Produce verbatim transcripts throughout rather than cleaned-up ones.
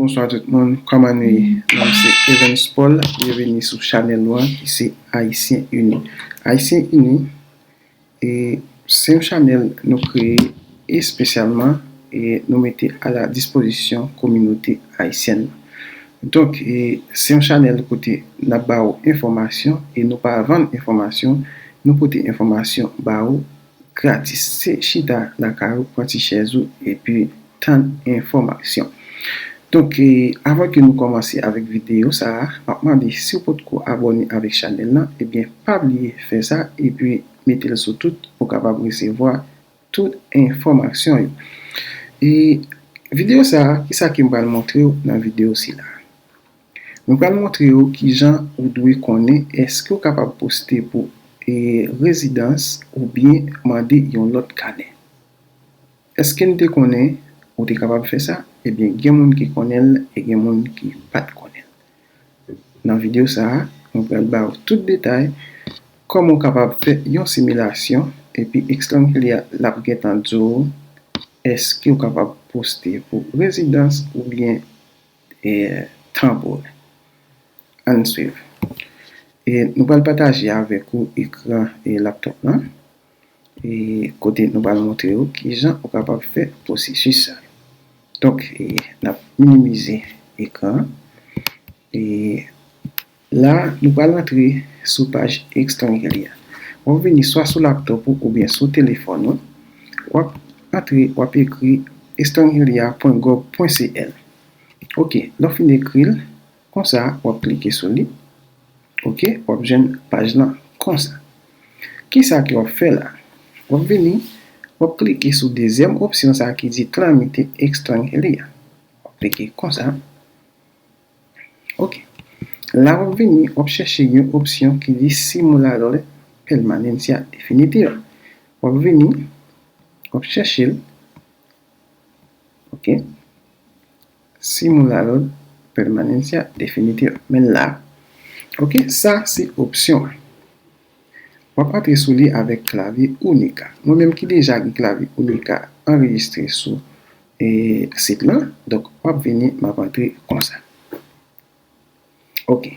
Bonswa tout moun, kòman nou ye? Non m se Evans Paul, byenveni sou chanèl nou an ki se Ayisyen Ini. Ayisyen Ini, e, se yon chanèl nou kreye espesyalman e nou mete a la dispozisyon kominote ayisyèn nan. Donk, e, se yon chanèl kote n ap ba ou enfòmasyon e nou pa vann enfòmasyon, nou pote enfòmasyon ba ou gratis. Se chita lakay ou, pran ti chèz ou epi tann enfòmasyon. Donk, e, avan ke nou kòmanse avèk videyo sa a, m ap mande si w potko abòne avèk chanèl lan, ebyen, pa bliye fè sa epi mete l sou tout pou w kapab resevwa tout enfòmasyon yo. E videyo sa a, kisa ke m pral montre w nan videyo sila? Mwen pral montre w kijan ou dwe konnen èske w kapab poste pou, e, rezidans oubyen mande yon lòt kanè. Èske n te konnen ou te kapab fè sa? Ebyen, gen moun ki konnen l e gen moun ki pa t konnen l. Nan videyo sa a, mwen pral ba w tout detay kòman w kapab fè yon similasyon, epi Extranglia l ap gentan di w èske w kapab poste pou rezidans oubyen, e, tanporè. Ann swiv. E nou pral pataje avèk ou ekran, e, laptop lan, e kote nou pral montre w kijan ou kapab fè pwosesis sa. Donk, e, n ap minimize ekran an. E la, nou pral antre sou paj Extranglia. W ap vini swa sou laptop ou oubyen sou telefòn ou. W ap antre, w ap ekri extranglia pwen gov pwen cl. Oke, lè w fin ekri l, konsa, w ap klike sou li. Oke, w ap jwenn paj lan konsa. Kisa ke w ap fè la? W ap vini, w ap klike sou dezyèm opsyon sa a ki di Tramite Extranglia. W ap klike konsa. Oke. La w ap vini, w ap chèche yon opsyon ki di Simulador Permanencia Definitiva. W ap vini, w ap chèche l. Oke. Simulador Permanencia Definitiva. Men la. Oke, sa se opsyon an. W ap antre sou li avèk klavye Unica. Mwen menm ki deja gen klavye Unica anrejistre sou, e, sit lan, donk w ap vini, m ap antre konsa. Oke.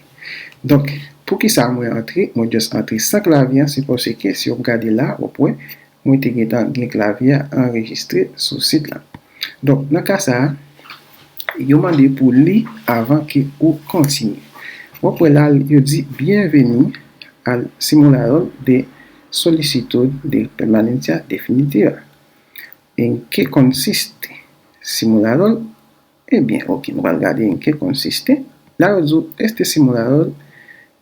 Donk, poukisa mwen antre? Mwen just antre san klavye an, se paske si w ap gade la, w ap wè, mwen te gentan gen klavye a anrejistre sou sit lan. Donk, nan ka sa a, yo mande pou li avan ke ou kontinye. W ap wè la, yo di, Bienvenido al simulador de solicitud de permanencia definitiva. ¿En qué consiste simulador? Ebyen, oke, nou pral gade en qué consiste. La yo di w, este simulador,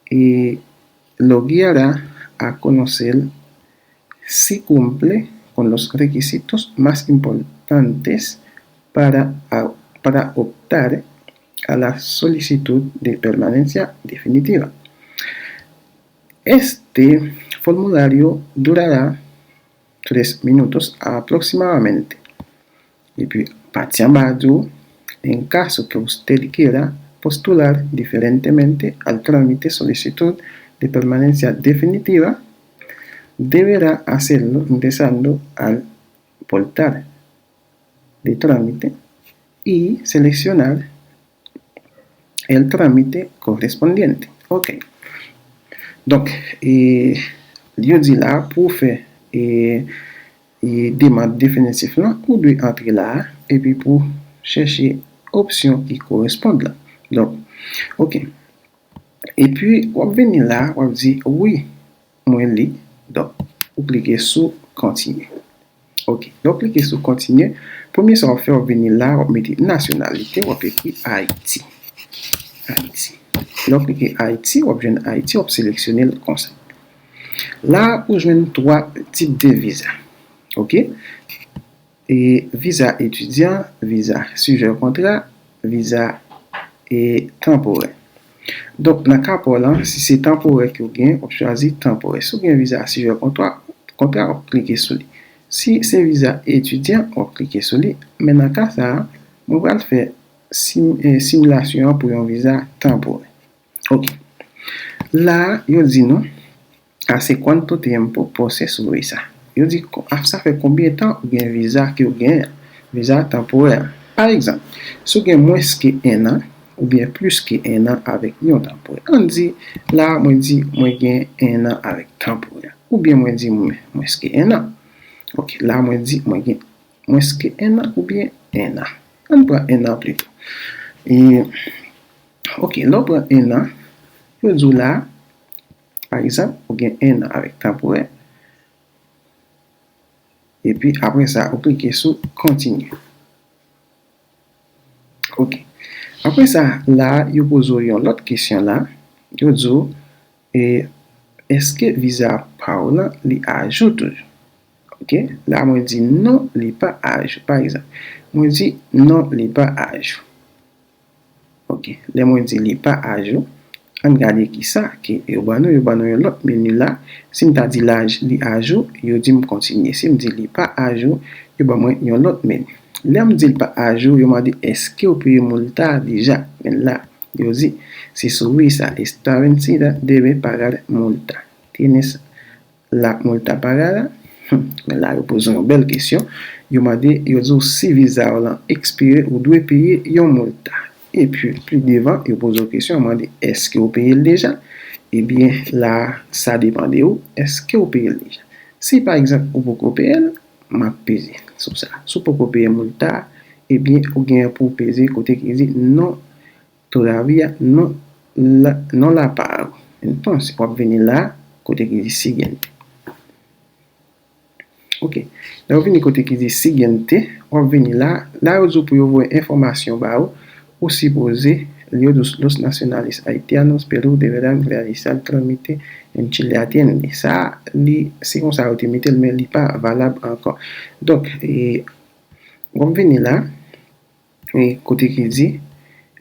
e, lo guiará a conocer si cumple con los requisitos más importantes para, a, para optar a la solicitud de permanencia definitiva. Este formulario durará tres minutos aproximadamente. Epi, pati anba a di w, en caso que usted quiera postular diferentemente al trámite solicitud de permanencia definitiva, deberá hacerlo ingresando al portal de trámite y seleccionar el trámite correspondiente. Oke. Donk, e, yo di la pou w fè, e, e, demann definitif lan, ou dwe antre la a, epi pou chèche opsyon ki koresponn la. Donk, oke. Epi, w ap vini la, w ap di, wi, mwen li. Donk, ou klike sou kontinye. Oke, lè w klike sou kontinye, premye sa w ap fè, w ap vini la, w ap mete nasyonalite, w ap ekri Ayiti. Ayiti. Lè w klike Ayiti, w ap jwenn Ayiti, w ap seleksyone l konsa. La, ou jwenn twa tip de viza. Oke? E viza etidyan, viza sijè kontra, viza, e, tanporè. Donk, nan ka pa w lan, si se tanporè ke w gen, w ap chwazi tanporè. Si w gen viza sijè kontra, kontra, w ap klike sou li. Si se viza etidyan, w ap klike sou li. Men nan ka sa a, mwen pral fè sim-, e, similasyon an pou yon viza tanporè. Oke. La a, yo di nou, ¿hace cuánto tiempo posees su visa? Yo di, ko-, a, sa fè konbyen tan ou gen viza ke w genyen an? Viza tanporè a. Pa egzanp, si w gen mwens ke enn an oubyen plis ke enn an avèk yon tanporè. Ann di, la a, mwen di mwen gen enn an avèk tanporè. Oubyen mwen di mwen, mwens ke enn an. Ok, la a, mwen di mwen gen mwens ke enn an oubyen enn an. Ann pran enn an plito. E, ok, lè w pran enn an, yo di w la a, pa egzanp, ou gen enn an avèk tanporè. Epi, apre sa, ou klike sou kontinye. Ok. Apre sa, la a, yo poze w yon lòt kesyon la. Yo di w, e, èske viza pa w lan, li ajou toujou? Ok. La, mwen di non, li pa ajou. Pa egzanp, mwen di non, li pa ajou. Ok. Lè mwen di li pa ajou, ann gade kisa ke yo ban nou. Yo ban nou yon lòt meni la. Si m ta di la, li ajou, yo di m kontinye. Si m di li pa ajou, yo ban mwen yon lòt meni. Lè m di l pa ajou, yo mande èske w peye multa deja. Men la, yo di, si subiste esta vencida, debe pagar multa. Tienes la multa pagada? Hmm, men la, yo poze w yon bèl kesyon. Yo mande, yo di w si viza w lan ekspire, ou dwe peye yon multa. Epi, pli devan, yo poze w kesyon, yo mande, èske w peye l deja? Ebyen, la, sa depann de ou, èske w peye l deja? Si, pa egzanp, ou poko peye l, m ap peze sou sa. Si w poko peye multa, ebyen, ou gen pou w peze kote ki di non todavía no la, no la pago. Entonces, w ap vini la, kote ki di siguiente. Ok. Lè w vini kote ki di siguiente, w ap vini la. La, yo di w pou yo voye enfòmasyon ba ou. Ou sipoze, yo di w los nacionales haitianos, Perú, deberán realizar trámite en Chile, atiende. Sa, li, se konsa yo te mete l, men li pa valab ankò. Donk, e, w ap vini la. E, kote ki di,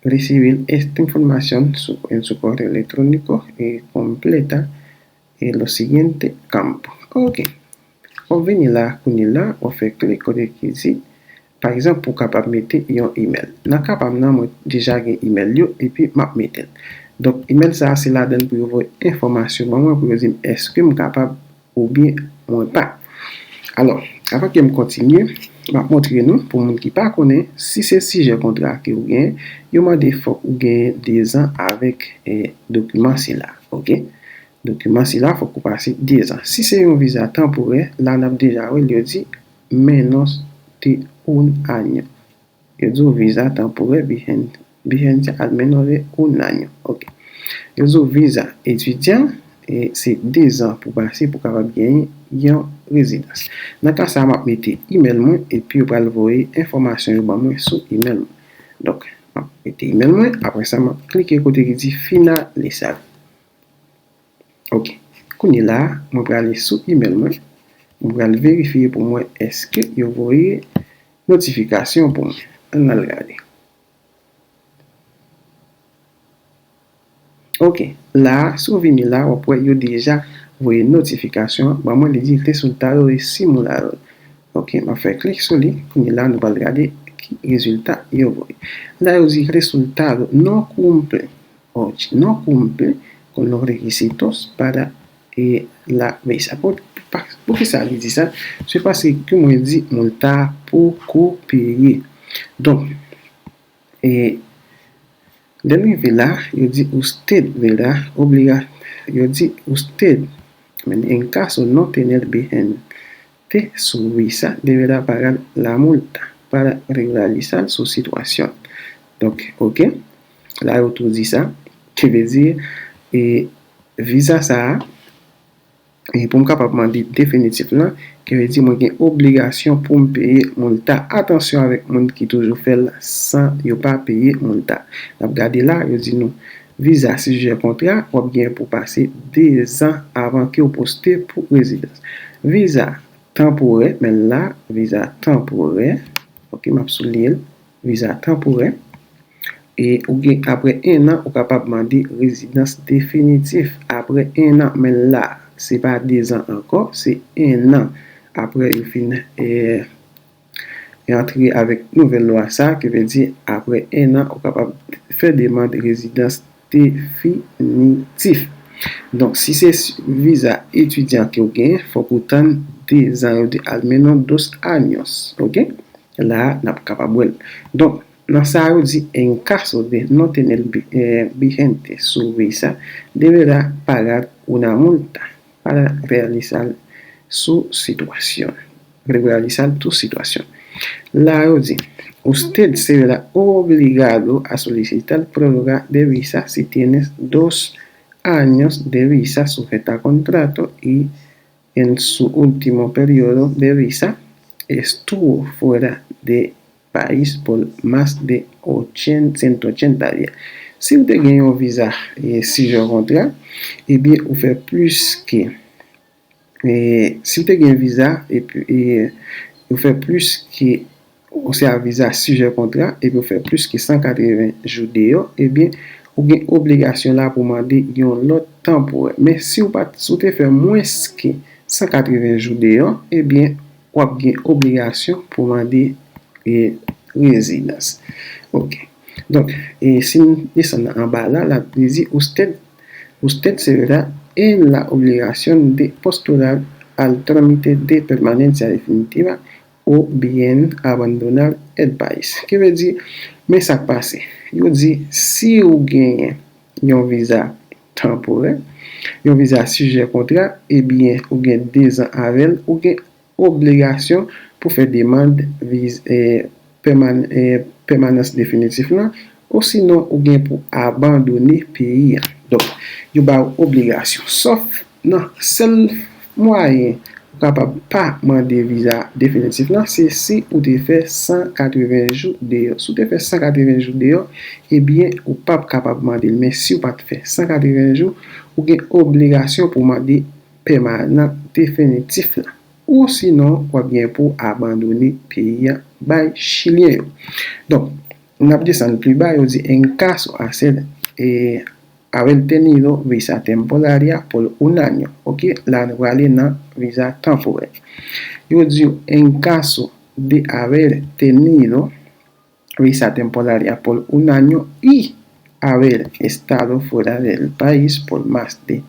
recibir esta información su, en su correo electrónico, e, completa, e, lo siguiente campo. Ok. W ap vini la, kounye la, w ap fè klik kote ki di, pa egzanp, pou w kapab mete yon email. Nan ka pa m nan, mwen deja gen email yo, epi m ap mete l. Donk, email sa a, se ladan l pou yo voye enfòmasyon ban mwen, pou yo di m èske m kapab oubyen mwen pa. Alò, avan ke m kontinye, m ap montre nou, pou moun ki pa konnen, si se sijè kontra ke ou genyen, yo mande fòk ou genyen dezan avèk, eh, dokiman sila, ok? Dokiman sila, fòk ou pase dezan. Si se yon viza tanporè, la n ap deja wè l, yo di menos de un año. Yo di w viza tanporè vigen-, vigencia al menos de un año. Ok. Yo di w viza etidyan, e se dezan pou pase pou kapab genyen yon rezidans. Nan ka sa a, m ap mete email mwen, epi yo pral voye enfòmasyon yo ban mwen sou email mwen. Donk, m ap mete email mwen, apre sa, m ap klike kote ki di finalizar. Ok. Kounye la, mwen prale sou email mwen. Mwen pral verifye pou mwen èske yo voye notifikasyon pou mwen. Ann al gade. Ok. La, si w vini la, w ap wè yo deja voye notifikasyon ban mwen, li di resultado de simulador. Ok, m ap fè klik sou li. Kounye la, nou pral gade ki rezilta yo voye. La, yo di resultado no cumple. Oye, no cumple con los requisitos para, eh, la visa. Pou, pa, poukisa li di sa? Se paske ke mwen di multa poko peye. Donk, e, lè m rive la, yo di usted, verdad, obliga, yo di usted, men en caso no tener vigente su visa, deberá pagar la multa para regularizar su situación. Donk, ok, la yo tou di sa, ki vle di, e, viza sa a, e pou m kapab mande definitif lan, ki vle di mwen gen obligasyon pou m peye multa. Atansyon avèk moun ki toujou fè l san yo pa peye multa. N ap gade la, yo di nou, viza sijè kontra, w ap gen pou pase dezan avan ke w poste pou rezidans. Viza tanporè, men la, viza tanporè. Ok, m ap souliye l. Viza tanporè. E ou gen, apre en an, ou kapab mande rezidans definitif. Apre en an, men la, se pa dezan ankò, se en an. Apre yo fin, eh, antre avèk nouvèl lwa sa, ki vle di, apre en an, ou kapab fè demann rezidans definitif. Donk, si se viza etidyan ke w genyen, fòk ou tann dezan, yo di al menos dos años, ok? La a, n ap kapab wè l. Donk, nan sa a, yo di, en caso de no tener vi- eh, vigente su visa, deberá pagar una multa para realizar su situación. Regularizar tu situación. La a, yo di, usted se verá obligado a solicitar prórroga de visa si tienes dos años de visa sujeta a contrato y en su último periodo de visa estuvo fuera de país por más de ochenta, ciento ochenta días. Si w te gen yon viza e sijè kontra, ebyen, ou fè plis ke, e, si w te gen viza epi, e, ou fè plis ke, ou se a viza sijè kontra, epi ou fè plis ke san katreven jou deyò, ebyen, ou gen obligasyon la pou mande yon lòt tanporè. Men si w pa t, si w te fè mwens ke san katreven jou deyò, ebyen, w ap gen obligasyon pou mande, e, rezidans. Ok. Donk, e, si n desann anba la, l ap di, usted, usted se verá en la obligación de postular al trámite de permanencia definitiva o bien abandonar el país. Ki vle di, men sa k pase. Yo di, si ou genyen yon viza tanporè, yon viza sijè kontra, ebyen, ou gen de zan avè l, ou gen obligasyon pou fè demann viz-, eh, pèman-, eh, pèmanans definitif lan, osinon ou gen pou abandone peyi a. Donk, yo ba w obligasyon. Sòf nan sèl mwayen ou kapab pa mande viza definitif lan, se si ou te fè san katreven jou deyò. Si w te fè san katreven jou deyò, ebyen, ou p ap kapab mande l. Men si w pa t fè san katreven jou, ou gen obligasyon pou mande pèmanan definitif la. Osinon, w ap gen pou abandone peyi a bay Chilyen yo. Donk, n ap desann pli ba, yo di, en caso hacer, eh, haber tenido visa temporaria por un año. Ok, la nou prale nan viza tanporè. Yo di, en caso de haber tenido visa temporaria por un año y haber estado fuera del país por más de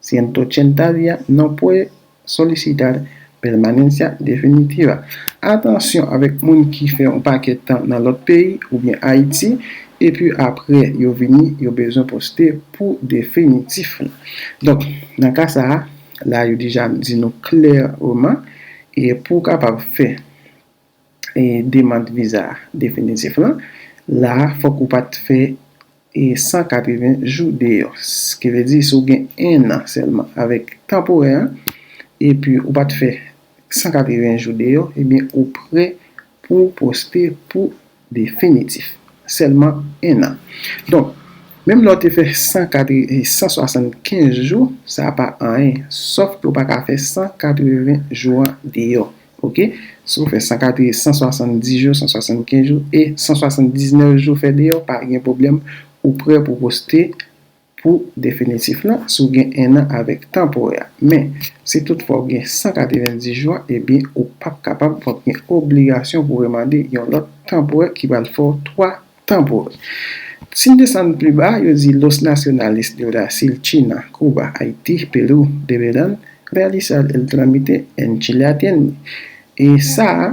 ciento ochenta días, no puede solicitar permanencia definitiva. Atansyon avèk moun ki fè yon pakèt tan nan lòt peyi oubyen Ayiti, epi apre yo vini, yo bezwen poste pou definitif la. Donk, nan ka sa a, la yo deja di nou klèman, e pou w kapab fè e demann viza definitif lan, la a, fòk ou pa t fè, e, san katreven jou deyò. Sa vle di, si w gen en an sèlman avèk tanporè an, epi ou pa t fè san katreven jou deyò, ebyen, ou prè pou w poste pou definitif. Sèlman en an. Donk, menm lè w te fè san katreven, san swasannkenz jou, sa pa anyen. Sòf ke w pa ka fè san katreven jou an deyò. Ok? Si w fè san katreven, san swasanndis jou, san swasannkenz jou e san swasanndiznèf jou fè deyò, pa gen pwoblèm, ou prè pou poste pou definitif lan si w gen en an avèk tanporè a. Men, si toutfwa w gen san katrevendis jou a, ebyen, ou p ap kapab, w ap gen obligasyon pou remande yon lòt tanporè ki pral fè w twa tanporè. Si n desann pli ba, yo di los nacionales de Brasil, China, Cuba, Haití, Perú deberán realizar el trámite en Chile atiende. E sa a,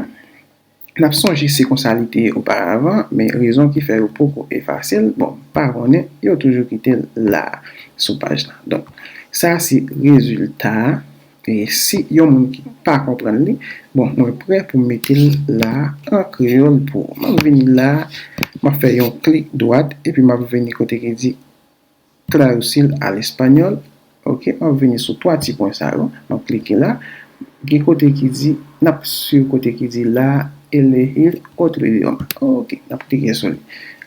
n ap sonje se konsa li te ye oparavan, men rezon ki fè yo poko efase l, bon, m pa konnen, yo toujou kite l la a, sou paj la. Donk, sa a se rezilta a. E si yon moun ki pa konprann li, bon, mwen prè pou m mete l la a an kreyòl pou ou. M ap vini la a, m ap fè yon klik dwat, epi m ap vini kote ki di traducir al español. Ok, m ap vini sou twa ti pwen sa yo, m ap klike la. Gen kote ki di, n ap swiv kote ki di la, elegir otro idioma. Ok, n ap klike sou li.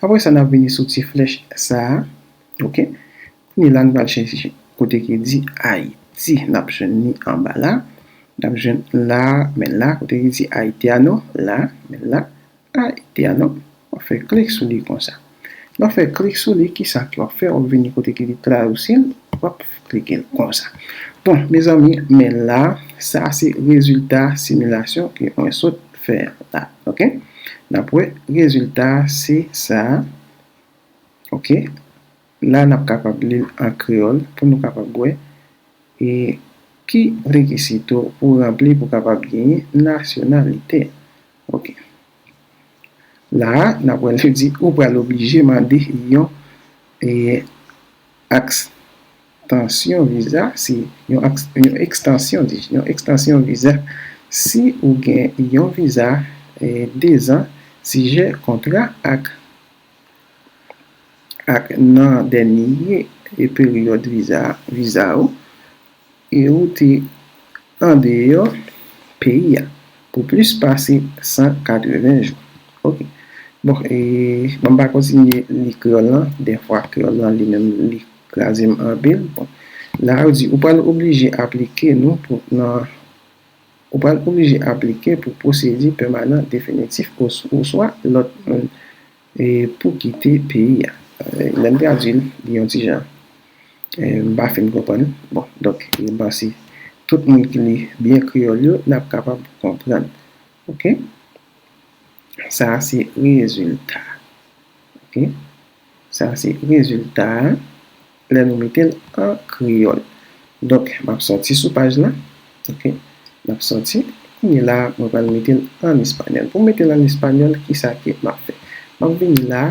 Apre sa, n ap vini sou ti flèch sa a. Ok, kounye la, n pral chèche kote ki di Ayiti. N ap jwenn li anba la. N ap jwenn la, men la, kote ki di haitiano, la, men la. Haitiano, w ap fè klik sou li konsa. Lè w fè klik sou li, kisa ke w ap fè? W ap vini kote ki di traducir, w ap klike l konsa. Bon, mezanmi, men la, sa se rezilta similasyon ke mwen sot fè la. Ok? N ap wè, rezilta se sa. Ok? La, n ap kapab li l an kreyòl pou nou kapab wè e ki rekizito pou ranpli pou kapab genyen nasyonalite. Ok. La a, n ap wè l di ou pral oblije mande yon e, akstansyon viza, se yon, yon ekstansyon, di, yon ekstansyon viza si ou gen yon viza e, dezan sijè kontra ak ak nan dènye peryòd viza, viza ou e ou te andeyò peyi a pou plis pase san katreven jou. Ok. Bon, e, bon, m pa kontinye li kreyòl lan. Dèfwa, kreyòl lan li menm li kraze m anpil. Bon, la, yo di, ou pral oblije aplike nou pou, nan, ou pral oblije aplike pou pwosedi pèmanan definitif os- oswa lòt moun e, pou kite peyi a. E, lè m tradui l, li yon ti jan, e, m pa fin konprann. Bon, donk, e, m panse tout moun ki li byen kreyòl yo, n ap kapab konprann. Ok? Sa a se rezilta. Ok? Sa a se rezilta a lè nou mete l an kreyòl. Donk, m ap soti sou paj la. Ok? M ap soti. Kounye la, mwen pral mete l an espanyòl. Pou m mete l an espanyòl, kisa ke m ap fè? M ap vini la,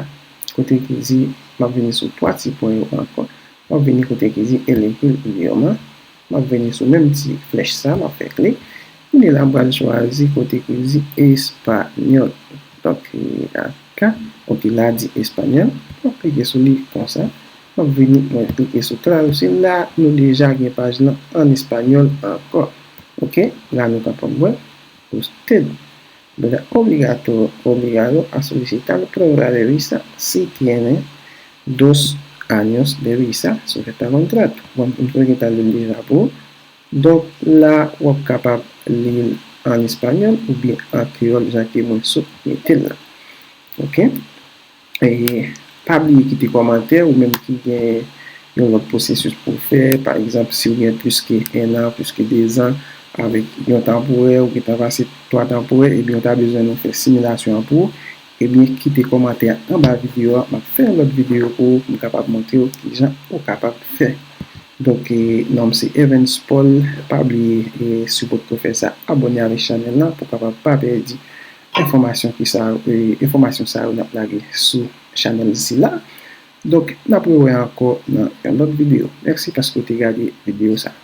kote ki di, m ap vini sou twa ti pwen yo ankò. M ap vini kote ki di elegir idioma. M ap vini sou menm ti flèch sa, m ap fè klik. Kounye la, m pral chwazi kote ki di espanyòl. Donk, e, aka, ok, la di espanyòl. M ap klike sou li konsa. M ap vini, mwen klike sou tradui. La, nou deja gen paj lan an espanyòl ankò. Ok, la nou kapab wè usted, ¿verdad? Obligato, obligado a solicitar prueba de visa si tiene dos años de visa sujeta a contrato. Bon, m te gentan li l deja pou ou. Donk, la, w ap kapab li l an espanyòl oubyen an kreyòl, jan ke mwen sot mete l la. Ok? E pa bliye kite kòmantè, ou menm ki gen yon lòt pwosesis pou w fè, pa egzanp, si w gen plis ke en an, plis ke dezan, avèk yon tanporè, ou gentan pase twa tanporè, ebyen, ou ta bezwen nou fè similasyon an pou ou, ebyen, kite kòmantè anba videyo a, m ap fè yon lòt videyo pou ou, pou m kapab montre w kijan ou kapab fè. Donk, e, non m se Evans Paul, pa bliye, e, sipòte w fè sa, abòne avèk chanèl lan pou w kapab pa pèdi enfòmasyon ki sa, e, enfòmasyon sa yo n ap lage sou chanèl sila. Donk, n ap rewè ankò nan yon lòt videyo. Mèsi paske w te gade videyo sa.